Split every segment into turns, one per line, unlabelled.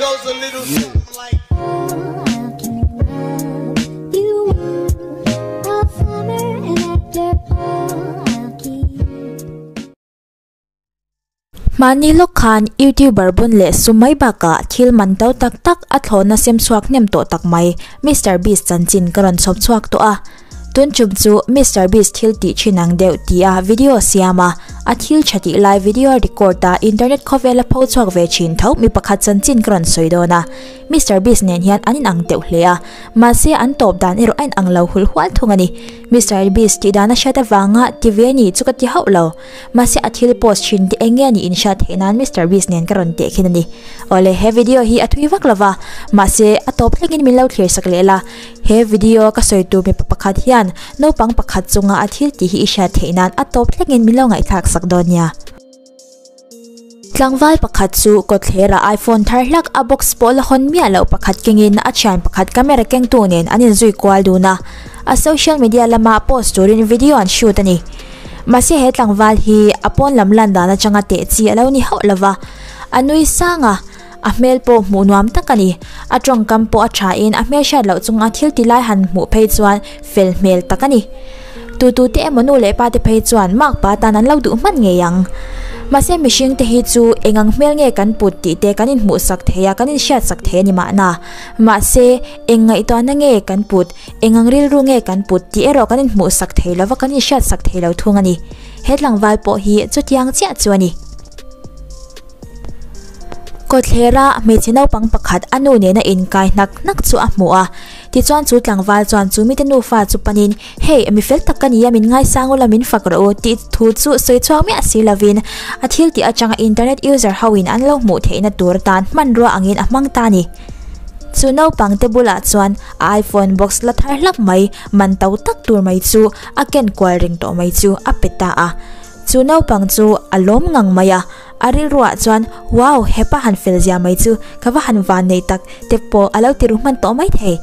goes a little something like.
Mahni lawk khan YouTuber bun leh sum mai bakah thil man to tak tak a thlawhna sem chhuak hnem tawh tak mai Mister Beast chanchin ka rawn chhawp chhuak tawh a. Tun chum chu Mister Beast thil tih thin ang deuh tia video siam a, a thil tha tih lai video record a internet khawvel a pho chhuak ve thin tho mi pakhat chanchin ka rawn sawi dawn a. Mister Beast nen hian an inang deuh hle a, mahse an tawp dan erawh a inang lo hulh hual thung a ni. Mister Beast tih dan a hriat avanga ti ve ni chu ka ti hauh lo. Mahse a thil post thin te eng nge ni in hriat theih nan Mister Beast nen ka rawn teh khin a ni. Awle he video hi a thui vak lova, mahse a tawp thlengin min lo thlir sak leh la. He video ka sawi tur mipa pakhat hian naupang pakhat chunga a thil tih hi i hriat theih nan a tawp thlengin min lo ngaihthlak sak dawn nia. Tlangval pakhat chu kawtthler ah iPhone thar hlak a box pawh la hawn miah loh pakhat kengin a thian pakhat camera kengtu nen an inzui kual dun a, a social media lama post turin video an shoot a ni. Mahse he tlangval hi a pawn lam lan dan atanga teh chi a lo ni hauh lova, a nui sang a, a hmel pawh hmuh nuam tak a ni. A tawngkam pawh a tha in a hmel hriat loh chunga thil ti lai han hmuh phei chuan fel hmel tak a ni. Tu tu te emaw nu leh pa te phei chuan mark pa tan an lo duh hman ngei ang. Mahse mihring te hi chu eng ang hmel nge kan put tih te kan inhmuh sak thei a, kan inhriat sak thei a ni mahna. Mahse eng ngaihtuahna nge kan put, eng ang rilru nge kan put tih erawh kan inhmuh sak thei lova kan inhriat sak thei lo thung a ni. He tlangval pawh hi chutiang chiah chu a ni. Kawthlera hmeichhe naupang pakhat a nu nena inkai hnak hnak chu a hmu a, tichuan chu tlangval chuan chu mite nufa chu panin, Hei, mi fel tak ka ni a, min ngaisang ula min fak rawh u, tih thu chu sawi chhuak miah si lovin a thil tih atanga internet user hoin an lo hmuh theihna tur atan hmanrua angin a hmang ta a ni. Chu naupang te bulah chuan a iPhone box la thar hlak mai, man to tak tur mai chu a ken kual reng tawh mai chu a pe ta a. Chu naupang chu a lawm ngang mai a, a rilruah chuan Wow, hepa han fel zia mai chu ka va han van nei tak te pawh a lo ti ru hman tawh mai thei.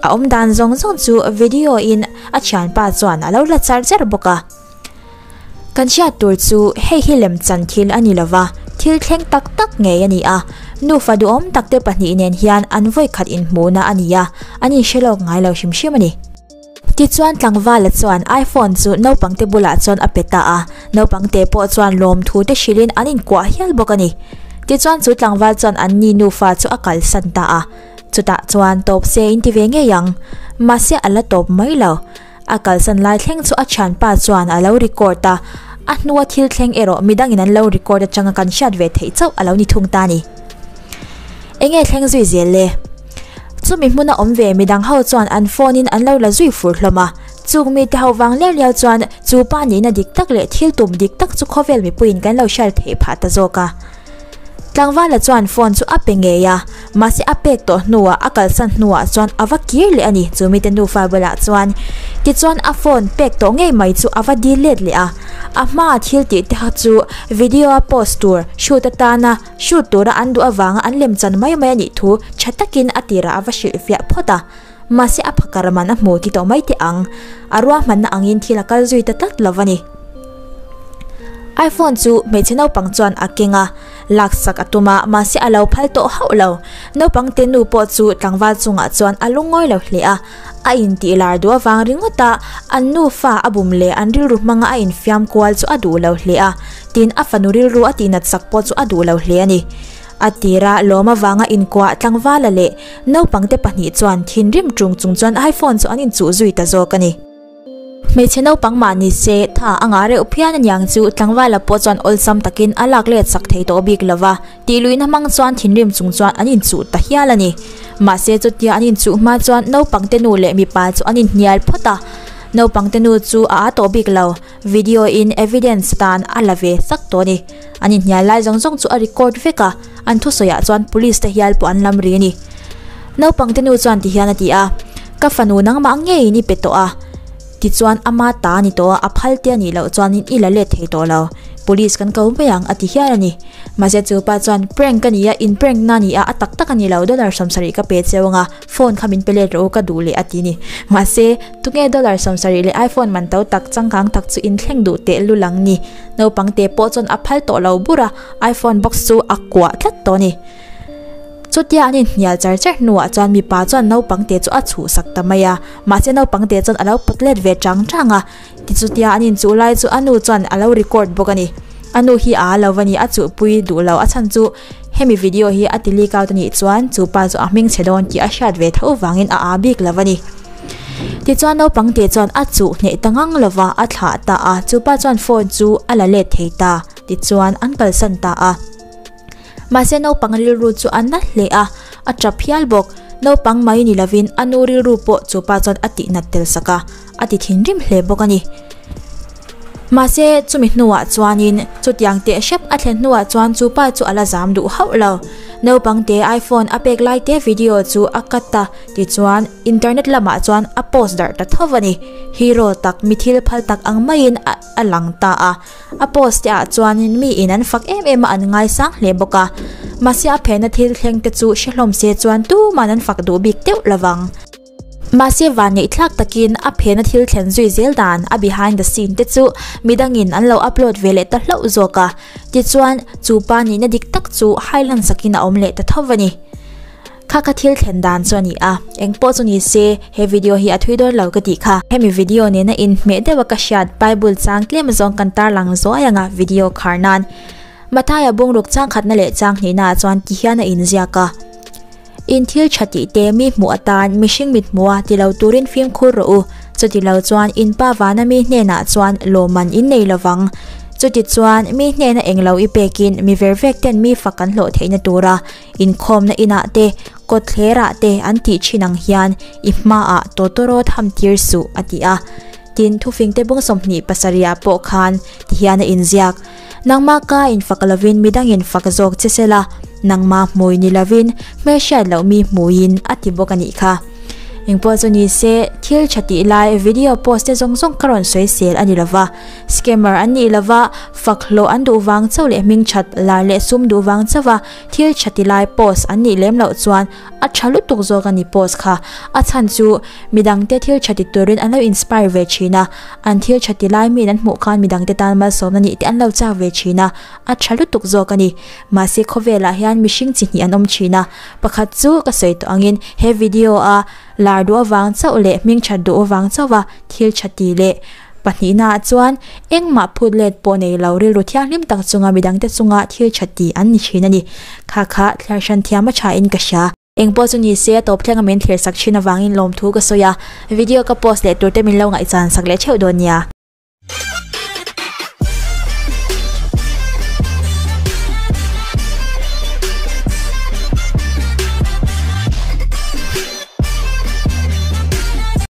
A awm dan zawng zawng chu video in a thianpa chuan a lo la char char bawk a. Kan hriat tur chu hei hi lemchan thil a ni lova, thil thleng tak tak ngei a ni a. Nufa duhawm tak te pahnih nen hian an vawikhat inhmuhna a ni a, an inhre lawk ngai lo hrim hrim a ni. Tichuan tlangvala chuan iPhone chu naupangte bulah chuan a pe ta a, naupangte pawh chuan lawmthu te hrilhin an inkuah hial bawk a ni. Tichuan chu tlangval chuan an ni nufa chu a kalsan ta a, chutah chuan tawp se in ti ve ngei ang. Mahse a la tawp mai lo. A kalsan lai thleng chu a thianpa chuan a lo record a, a hnua thil thleng erawh midangin an lo record atanga kan hriat ve theih chauh a lo ni thung ta a ni. Enge thleng zui zel le? Chumi hmuna awm ve midang ho chuan an phone in an lo la zui fur hlawm a, chung mite ho vang liau liau chuan chu pa nihna dik tak leh thil tum dik tak chu khawvel mipuiin kan lo hriat theih phah ta zawk a. Tlangvala chuan phone chu a pe ngei a, mahse a pek tawh hnuah a kalsan hnuah chuan a va kir leh a ni chu mite nufa bulah chuan. Tichuan a phone pek tawh ngei mai chu a va dil let leh a, a hmaa thil tih te kha chu video a post tur shoot atana Shoot tura an duh avanga an lem chan mai mai a nih thu tha takin a tirah a va hrilh fiah phawt a. Mahse a phakar man a hmu ti tawh mai teh ang. A ruahmanna angin thil a kal zui ta tlat lo a ni. iPhone chu hmeichhe naupang chuan a keng a, laksak a tum a, mahse a lo phal tawh hauh lo. Naupang te nu pawh chu tlangval chungah chuan a lungawi lo hle a. A intih lar duh avang ringawt a, an nufa a bum leh an rilru hmanga a infiam kual chu a duh lo hle a. Tin, a fanu rilru a tihnat sak pawh chu a duh lo hle a ni. A tira lawm avanga inkuah tlangvala leh naupangte pahnih chuan thinrim ṭung chung chuan iPhone chu an inchuh zui ta zawk a ni. Hmeichhe naupang mah ni se, tha a ngah reuh phian aniang chu tlangvala pawh chuan awlsam takin a lak let sak thei tawh bik lo va, tihluihna hmang chuan thinrim chung chuan an inchuh ta hial a ni. Mahse chutia an inchuh hma chuan naupangte nu leh mipa chu an inhnial phawt a, naupangte nu chu a â tawh bik lo. Video in evidence tan a la ve sak tawh a ni. An inhnial lai zawng zawng chu a record vek a, an thusawiah chuan police te hial pawh an lam ri a ni. Naupang te nu chuan tihian a ti a, Ka fanu nangmah ngeiin i pe tawh a, tichuan ama ta a ni tawh a, a phal te a nih loh chuanin i la let thei tawh lo. Police kan ko mai ang a ti hial a ni. Mahse chu pa chuan prank a ni a, in prank na a ni a, a tak tak a ni lo, dollar 70 ka pe cheu ang a, phone kha min pe let rawh u ka duh leh a ti a ni. Mahse, tunge dollar 70 leh iPhone man to tak changkang tak chu in thleng duh teh lul ang ni. Naupang te pawh chuan a phal tawh lo bur a, iPhone box chu a kuah tlat tawh a ni. Chutia an inhnial char char hnuah chuan mipa chuan naupang te chu a chhuhsak ta mai a, mahse naupang te chuan a lo pawt let ve chang chang a, tichutia an inchuh lai chu a nu chuan a lo record bawk a ni. A nu hi a lo va ni, a chuhpui duh lo, a chhan chu hemi video hi a ti leak out a nih chuan chu pa chu a hming chhe dawn tih a hriat ve tho vangin a a bik lo a ni. Tichuan naupang te chuan a chuh hneh ta ngang lo va, a thlah ta a, chu pa chuan phone chu a la let thei ta, tichuan an kalsan ta a. Mahse naupang rilru chu a na hle a, a tap hial bawk. Naupang mai ni lovin a nu rilru pawh chu pa chuan a tihnat tel sak a, a ti thinrim hle bawk a ni. Mahse chumi hnuah chuanin chutiang teh hrep a thlen hnuah chuan chu pa chu a la zam duh hauh lo. Naupang te iPhone a pek lai te video chu a cut a, tichuan internet lamah chuan a post darh ta tho a ni. Hero tak, mi thil phal tak ang maiin a lang ta a. A post te ah chuanin mi in an fak em em a an ngaisang hle bawk a, mahse a phehna thil thleng te chu hre hlawm se chuan tuman an fak duh bik deuh lovang. Mahse vanneih thlak takin a phehna thil thlen zui zel dan a behind the scene te chu midangin an lo upload ve leh ta hlauh zawk a, tichuan chu pa nihna dik tak chu highland sakin a awm leh ta tho a ni. Kha kha thil thlen dan chu a ni a, eng pawh chu ni se he video hi a thui dawn lo ka tih kha. Hemi video nena inhmeh deuh a ka hriat Bible chang tlem zawng kan tarlang zuai anga video khar nan. Mathaia bungruk chang khatna leh chang hnihna ah chuan ti hian a inziak a, In thil tha tih te mi hmuh atan mihring mit hmuh a ti lo turin fimkhur rawh u, chuti lo chuan in pa vana mi hnenah chuan lawmman in nei lovang. Chuti chuan mi hnena englo i pekin mi vervek ten mi fak an hlawh theihna tura Inkhawmna inah te, kawtthlerah te an tih thin ang hian i hmaah tawtawrawt ham tir suh, a ti a. Tin, thufingte bung 27 ah pawh khan ti hian a inziak, Nangmah ka infak lovin midangin fak zawk che sela, nangmah hmui ni lovin hmelhriat loh mi hmuiin, a ti bawk a nih kha. Engpawh chu ni se, thil tha tih lai video post te zawng zawng ka rawn sawi sel a ni lova. Scammer an nih lova, fak hlawh an duh vang chauh leh hming that lar leh sum duh vang chauha thil tha ti lai post an nih lem loh chuan a tha lutuk zawk a ni post kha. A chhan chu midangte thil tha ti turin an lo inspire ve thin a, an thil tha ti lai miin an hmuh khan midangte tan malsawmna nih te an lo chak ve thin a, a tha lutuk zawk a ni. Mahse khawvelah hian mihring chi hnih an awm thin a, pakhat chu ka sawi tawh angin he video a lar duh avang chauh leh hming that duh avang chauha thil tha ti leh Pahnihna ah chuan engmah phut let pawh nei lo rilru thianghlim tak chunga midangte chunga thil tha ti an ni thin a ni. Kha kha thliar hran thiam a tha in ka hria. Engpawh chu ni se a tawp thlenga min thlir sak thin avangin lawmthu ka sawi a, video ka post leh turte min lo ngaihchan sak leh theuh dawn nia.